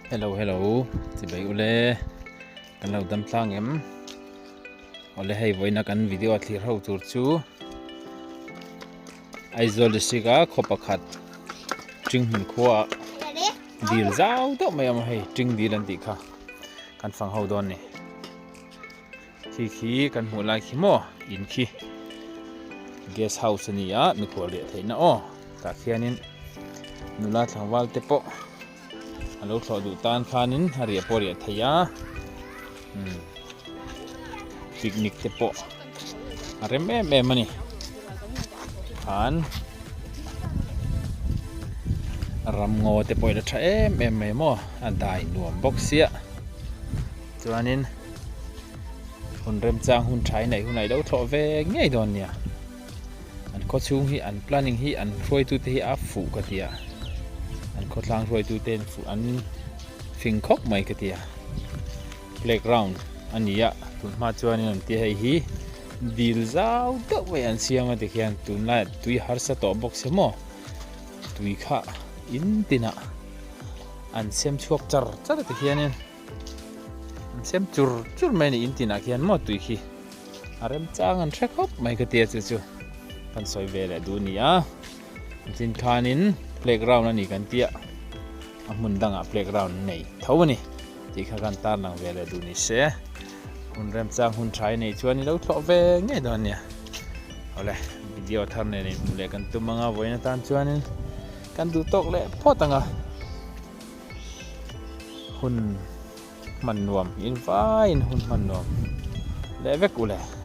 Hello hello chibai ule kan lo dam tlang em awle hei vawiina kan video a thlir ho tur chu Aizawl district a khaw pakhat Tinghmun khua ah dil zau deuh mai a awm a hei Ting dil an tih kha kan fang ho dawn a ni. Khi khi kan hmuh lai khi maw in khi guest house a ni a mikhual riah theihna aw tah khianin nula tlangval te pawh a lo thlawh duh tan khanin a riah pawh a riah theih a umm picnic te pawh a rem em em a ni khan ramngaw te pawh ila tha em em mai maw a dai nuam bawk sia chuanin. Hun remchang hun tha in neih hunah i lo thlawh ve ngei dawn nia. An khaw chhung hi an planning hi an hruaitute hi a fuh ka ti a. An khawtlang hruaitute an fuh an fing khawp mai ka ti a. Playground a ni a tun hma chuanin an tia hei hi dil zau deuh mai an siam a tikhian tunlaiah tui harsa tawh bawk se maw tui kha in tinah an sem chhuak char char a tikhianin. An sem chur chur mai a ni in tinah khian maw tui khi a remchang an hre khawp mai ka tia chu chu kan sawi ve leh duh a ni a tin khanin playground a ni kan tia a hmun dangah playground an nei tho a ni tih kha kan tar lang ve leh duh ni se hun remchang hun tha i neih chuan i lo thlawh ve ngei dawn a nia awle video thar nen inhmuh leh kan tum anga vawiin atan chuanin kan duh tawk leh phawt ang a. Hun hman nuam in vaiin hun hman nuam leh vek u le.